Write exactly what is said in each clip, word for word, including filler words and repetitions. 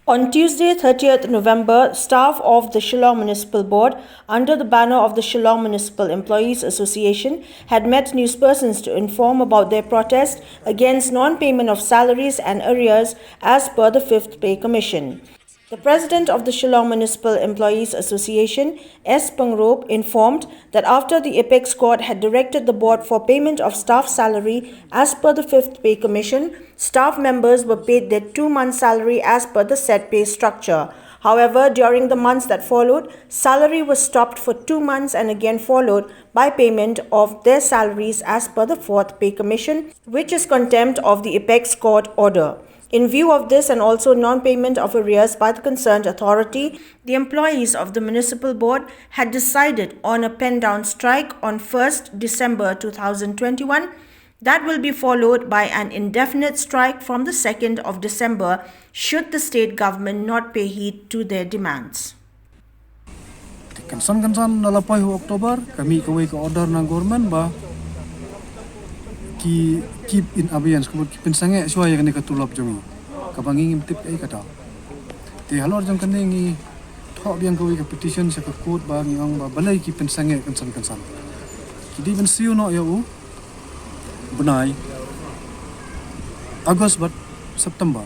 On Tuesday, thirtieth November, staff of the Shillong Municipal Board, under the banner of the Shillong Municipal Employees Association, had met newspersons to inform about their protest against non-payment of salaries and arrears as per the Fifth Pay Commission. The president of the Shillong Municipal Employees Association, S Pyngrope, informed that after the apex court had directed the board for payment of staff salary as per the Fifth Pay Commission, staff members were paid their two months' salary as per the set pay structure. However, during the months that followed, salary was stopped for two months and again followed by payment of their salaries as per the Fourth Pay Commission, which is contempt of the apex court order. In view of this and also non-payment of arrears by the concerned authority, the employees of the municipal board had decided on a pen down strike on first December two thousand twenty-one that will be followed by an indefinite strike from the second of December should the state government not pay heed to their demands. Kan san kan san na la poi hu October, kami kawei ka order na government ba ki keep in abeyance, ka mut ki pynsangeh shuwa ïa kane ka tulop jong ngi. Kaba ngi ngim tip ei kata. Te halor jong kane ngi thoh biang kawei ka petition sha ka court ba ngi ong ba balei ki pynsangeh kan san kan san. Ki dei ban siew noh ïa u bnai August bad September.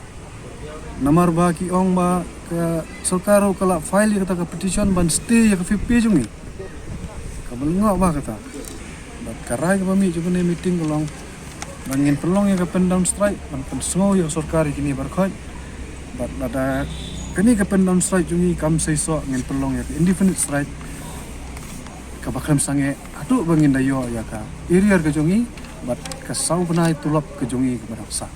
Namar ba ki ong ba ka sorkar ka la file ïa kata ka petition ban stay ïa ka fifth pay jong ngi. Ka ba lyngngoh ba kata. Bad ka rai kaba mih jong kane meeting ka long ba ngin pynlong ïa ka pen down strike ban pynsngew ïa ka sorkar ïa kine baroh khoit. Bad lada kane ka pen down strike jong ngi kam seisoh ngin pynlong ïa ka indefinite strike. Ka ba khlem sangeh haduh ba ngin da ïoh ïa ka arrear ka jong ngi bad ka saw bnai tulop ka jong ngi ka ba dang sah.